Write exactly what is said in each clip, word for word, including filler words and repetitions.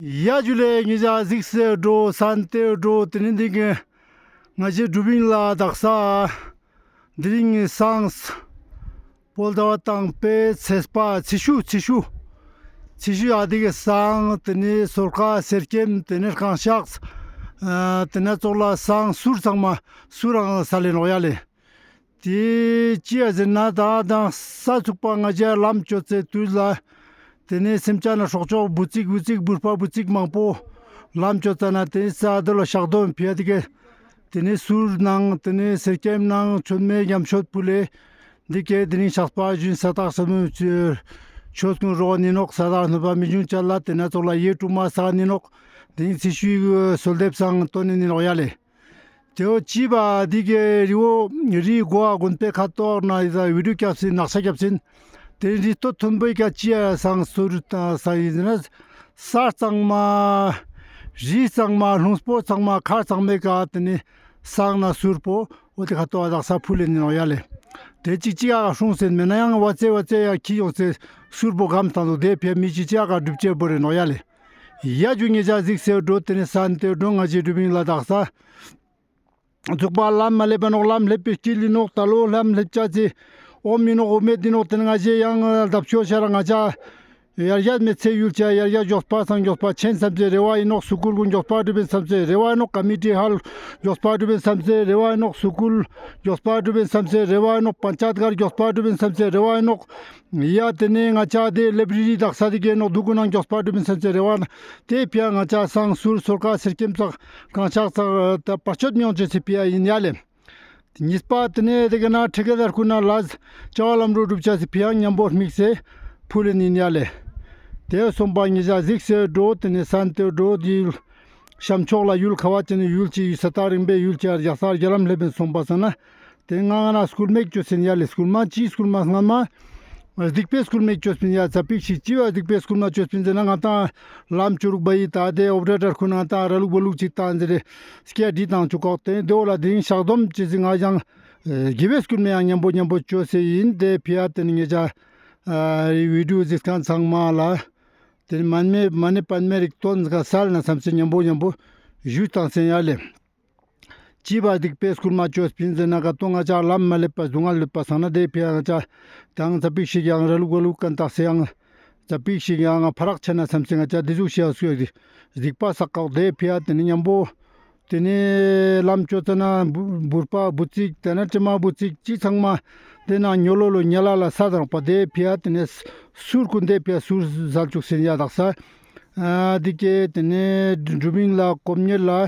ཡ་ཇུ་ལེ། ཉེ་ཞ་གཟིགས་སེ་འགྲོ་སན་ཏེ་འགྲོ། ཏེ་ནེ་འི་གེ་ང་ཞའི་དྲུ་བིང་ལ་དག་ས་དེ་རིང་སང་བོད་ཟླ་བ་དང་པོའི་ཚེས་པ་ཚེས་བཅུ་ཚེས་བཅུ་ཚེས་བཅུ་ཡ་འི་གེ་སང་ཏེ་ནེ་སོལ་ཁ་གསེར་སྐྱེམས་ཏེ་ནེ་རྐང་ཤག་ཨ་ཏེ་ནེ་ཙོགས་ལ་སང་གསུར་ཚང་མ་གསུར་རང་ས་ལེ་ནོག་ཡ་ལེ། ཏེ་ཅི་ཡ་ཟེར་ན་ད་དང་ས་ཚུགས་པ་ང་ཞའི་ལམ་ཅོ་ཚེ་དུས་ལ་ཏེ་ནེ་སེམས་ཅན་ན་སྲོག་ཆགས་བུ་ཙིག་བུ་ཙིག་བུ་སྤ་བུ་ཙིག་མང་པོ་ལམ་ཅོ་ཙ་ན་ཏེ་ནེ་ས་དོ་ལ་ཤག་དོམ་ཕི་ཡ་འི་གེ་ཏེ་ནེ་གསུར་ནང་ཏེ་ནེ་གསེར་སྐྱེམས་ནང་མཆོད་མེ་ཉམས་མཆོད་ཕུལ་ལེ། འི་གེ་དེ་རིང་ཞགས་པ་ཞུན་ས་ཏག་ས་མུ་ཆོས་ཀུན་རོ་ནི་ནོག་ས་ཏག་ནུ་པ་མི་འབྱུང་ཅ་ལ་ཏེ་ནེ་ཙོགས་ལ་ཡེ་དྲུག་མ་ས་ནི་ནོག་དེ་རིང་ཚེས་བཅུའི་གསོལ་འདེབས་སང་ཏོན་ནི་ནོག་ཡ་ལེ། ཏེ་བོ་ཅི་བ་འི་གེ་རི་བོ་རི་གོ་བ་དགོན་པའི་ཁ་ཐོག་ན་ཡི་ཟ་བི་ཌིའོ་སྐྱབས་སིན་ནག་ཤ་སྐྱབས་སིན། ཏེ་རི་སྟོད་མཐོན་པོའི་ཀ་ཅི་ཡ་སང་གསུར་ས་ཡིན་ན་ས་གཙང་མ་རི་གཙང་མ་ལྷུང་སྤོ་གཙང་མ་མཁར་གཙང་མའི་ཀ་ཏེ་ནེ་སང་ན་གསུར་པོ་འོ་ཏེ་ཁ་ཐོག་བ་དག་ས་ཕུལ་ལེ་ནི་ནོག་ཡ་ལེ། ཏེ་ཅིག་ཅིག་ཨ་ག་སྲུང་སེན་མེད་ན་ཡང་བ་ཙེ་བ་ཙེ་ཡ་ཁྱི་ཡོང་སེ་གསུར་པོ་སྒམ་སྟངས་དུག་ཏེ་ཕི་མི་ཅིག་ཅིག་ཨ་ག་སྒྲུབ་ཅེས་པོ་རེ་ནོག་ཡ་ལེ། ཡ་ཇུ་ཉེ་ཞ་གཟིགས་སེ་འགྲོ། ཏེ་ནེ་སན་ཏེ་འགྲོ་ང་ཞའི་དྲུ་བིང་ལ་དག་ས་ཚུགས་པ་ལམ་མ་ལེབ་པ་ནོག་ལམ་ལེབ་པའི་སྐྱིལ་ལི་ནོག་ད་ལོ་ལམ་ལེབ་ཅ་ཅེ་འོ་མི་ནོག་འོ་མེད་དི་ནོག་ཏེ་ནེ་ང་ཞའི་ཡང་ལྡབ་ཤོ་ཤ་ར་ང་ཅ་ཡར་རྒྱས་མེད་ཚེ་ཡུལ་ཆ་ཡར་རྒྱས་མགྱོགས་པ་སང་མགྱོགས་པ་ཆེན་སམ་ཚེ་རེ་བ་ཨིན་ནོག་སུ་ཀུལ་གུན་མགྱོགས་པ་སྒྲུབ་ཨིན་སམ་ཚེ་རེ་བ་ཨིན་ནོག་ཀ་མི་ཊི་ཧལ་མགྱོགས་པ་སྒྲུབ་ཨིན་སམ་ཚེ་རེ་བ་ཨིན་ནོག་སུ་ཀུལ་མགྱོགས་པ་སྒྲུབ་ཨིན་སམ་ཚེ་རེ་བ་ཨིན་ནོག་པན་ཅ་ཡད་གར་མགྱོགས་པ་སྒྲུབ་ཨིན་སམ་ཚེ་རེ་བ་ཨིན་ནོག་ཡ་ཏེ་ནེ་ང་ཅ་ཏེ་ལེབ་རི་རི་དག་ས་ཏེ་གེ་ནོག་དུག་གུན་ནང་མགྱོགས་པ་སྒྲུབ་ཨིན་སམ་ཚེ་རེ་བ་ཨིན་ནོག་ཏེ་ཕི་ཡ་ང་ཅ་སང་གསུར་སོལ་ཁ་གསེར་སྐྱེམས་ཙག་རྐང་ཤག་ཙག་ད་བར་ཆད་མི་ཡོང་ཅེས་སི་ཕི་ཡ་ཨིན་ཡ་ལེ། ཉིས་པ་ཏེ་ནེ་ཏེ་ག་ན་ཁྲི་ཀ་དར་ཁུ་ན་ལ་བྱ་བ་ལམ་འགྲོ་སྒྲུབ་ཅེས་སི་ཕི་ཡ་ཉམ་པོ་དམིགས་སེ་ཕུལ་ལེ་ནི་ཡ་ལེ། ཏེ་སོང་པ་ཉེ་ཞ་གཟིགས་སེ་འགྲོ། ཏེ་ནེ་སན་ཏེ་འགྲོ་འི་ཤམ་ཕྱོགས་ལ་ཡུལ་ཁ་བ་ཅན་ནི་ཡུལ་ཅིག་ས་ཏག་རིང་པའི་ཡུལ་ཅིག་རྒྱ་ས་རྒྱ་ལམ་ལེབ་ཨིན་སོང་པ་སང་ན་ཏེ་ང་ང་ན་སྐུལ་མེད་ཅོས་སེན་ཡ་ལེ། སྐུལ་མ་ཅི་སྐུལ་མ་སྔ་མ་སྡིག་པའི་སྐུལ་མ་ཅོས་པིན་ཡ་ཙ་པིག་ཤིག་ཅི་བ་སྡིག་པའི་སྐུལ་མ་ཅོས་པིན་ཟེར་ན་ང་ཏང་ལམ་ཅོ་རུག་པ་ཡི་ད་དེ་ཨོབ་ར་དྲར་ཁུ་ན་ང་ཏང་ར་ལུག་བ་ལུག་ཅིག་ཏང་ཟེར་རེ་སྐྱ་བྲིས་ཏང་ཅུ་ཀོག་ཏེ་དེ་བོ་ལ་དེ་རིང་ཞག་སྡོམ་ཅེས་སི་ང་ཡང་དགེ་བའི་སྐུལ་མ་ཡང་མཉམ་པོ་མཉམ་པོ་ཅོས་སེ་ཡིན། དེ་ཕི་ཡ་དེ་ནི་ངེད་ཅག་བི་ཌིའོ་གཟིགས་མཁན་ཚང་མ་ལ་དེ་ནི་མ་ཎི་མ་ཎི་པདྨའི་རིགས་སྟོན་ཟ་ག་སལ་ན་བསམ་སེ་མཉམ་པོ་མཉམ་པོ་ཞུས་ཏང་སེ་ཡ་ལེ། ཅི་བ་སྡིག་པའི་སྐུལ་མ་ཅོས་པིན་ཟེར་ན་ག་ཏོ་ང་ཅག་ལམ་མ་ལེབ་པ་སྡུག་བསྔལ་ལེབ་པ་སང་ན་དེ་ཕི་ཡ་ང་ཅག་དང་ཙ་པིག་ཞིག་ཡང་ར་ལུག་བ་ལུག་ཀན་ཏག་སེ་ཡང་ཙ་པིག་ཞིག་ཡང་ཕ་རག་ཆེ་ན་བསམ་སེ་ང་ཅག་དེ་ཟུག་ཤེས་སུ་ཡོད་དེ་སྡིག་པ་བསགས་ཀག་དེ་ཕི་ཡ་དེ་ནི་མཉམ་པོ་དེ་ནི་ལམ་ཅོ་ཙ་ན་བུ་བུར་པ་བུ་ཙིག་དེ་ན་དྲི་མ་བུ་ཙིག་ཅི་ཚང་མ་དེ་ན་ཉོ་ལོ་ལོ་ཉ་ལ་ལ་ས་དང་པ་དེ་ཕི་ཡ་དེ་ནི་སུར་ཀུན་དེ་ཕི་ཡ་སུར་ཟལ་ཅུག་སེ་ཡ་དག་ས་ཨ་དེ་ཀེ་དེ་ནི་འབྲུ་མིང་ལ་གོམ་ཉེར་ལ།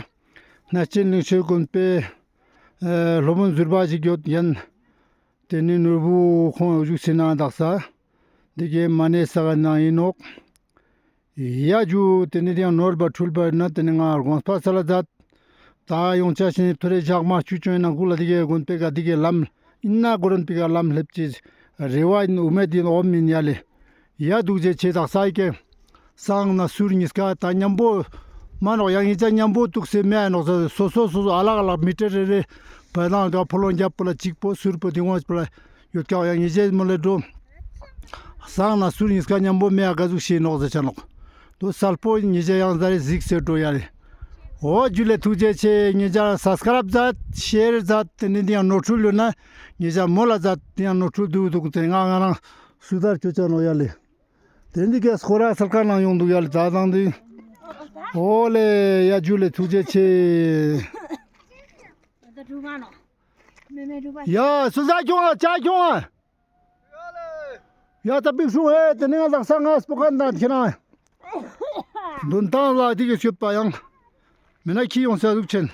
གནས་ཆེན་ལིང་ཤེད་དགོན་པའི་ཨ་སློབ་དཔོན་ཟུར་པ་ཞིག་ཡོད་ཡིན། དེ་ནི་ནོར་བུ་ཁོང་བཞུགས་སེ་ན་དག་ས། འདི་གའི་མ་ཎི་ས་ག་ནང་ཡིན་ནོག་ཡ་ཇུ་དེ་ནི་དེ་ཡང་ནོར་བ་འཁྲུལ་པ་ན་དེ་ནི་ང་དགོངས་པ་སལ་ལ་མཛད། ད་ཡོང་ཆ་ཤེས་ནི་ཐོ་རེ་ཞག་མ་བཅུ་ཅོ་ཡིན་ན་གུ་ལ་འདི་གའི་དགོན་པའི་ག་འདི་གའི་ལམ་ཡིན་ན་གོ་རན་པི་ག་ལམ་སླེབས་ཅེས་རེ་བ་ཡིན། འུ་མེད་ཡིན་འོམ་ཡིན་ཡ་ལེ། ཡ་འདུག་ཅེས་ཆེ་དག་ས་ཡི་ཀེ། སང་ན་སུར་ཉིས་ཀ་ད་མཉམ་པོ་མ་ནོག་ཡང་ཡིན་ཅ་མཉམ་པོ་གཏུགས་སེ་མེད་ནོག་ཟེར་སོ་སོ་སོ་སོ་ཨ་ལག་ཨ་ལག་མི་ཊར་རེ་རེ་བ་དང་ག་ཕོ་ལོང་རྒྱབ་པོ་ལ་གཅིག་པོ་སུར་པོ་དེ་ངོ་པོ་ལ་ཡོད་ཀྱག་ཡང་ཡིན་ཅེས་མོ་ལེ་འགྲོ། སང་ན་སུར་ཉིས་ཀ་མཉམ་པོ་མེད་ཨ་ག་ཟུག་ཤེས་ནོག་ཟེར་ཆ་ནོག་དོ་སལ་པོ་ཉེ་ཞ་ཡང་ཟ་རེ་གཟིགས་སེ་འགྲོ་ཡ་རེ། འོ་ཇུ་ལེ་ཐུགས་རྗེ་ཆེ། ཉེ་ཞ་སབ་སི་ཀ་རབ་མཛད་ཤེར་མཛད་དེ་ནི་འདི་ཡང་ནོར་འཁྲུལ་ཡོད་ན་ཉེ་ཞ་མོ་ལ་མཛད་དེ་ཡང་ནོར་འཁྲུལ་འདུག་འདུག་དེ་ང་ང་རང་སུ་དར་ཅོ་ཅ་ནོག་ཡ་ལེ། དེ་འདི་གའི་སྐོར་ར་སལ་ཁ་ནང་ཡོང་འདུག་ཡ་ལེ་ད་དང་འདི། འོ་ལེ་ཡ་ཇུ་ལེ་ཐུགས་རྗེ་ཆེ། ཡ་སུ་ཟ་ཁྱོང་ང་ཅ་ཁྱོང་ང་། ཡ་ད་པིག་ཧྲུང་ཧེ་དེ་ནི་ང་ལག་ས་ང་སྤོ་ཁན་དང་ཁྱེད་རང་། འདོན་ཐང་ལ་འདི་གའི་ཤོད་པ་ཡང་། མེད་ན་ཁྱི་ཡོང་ས་ཟུག་ཆེན།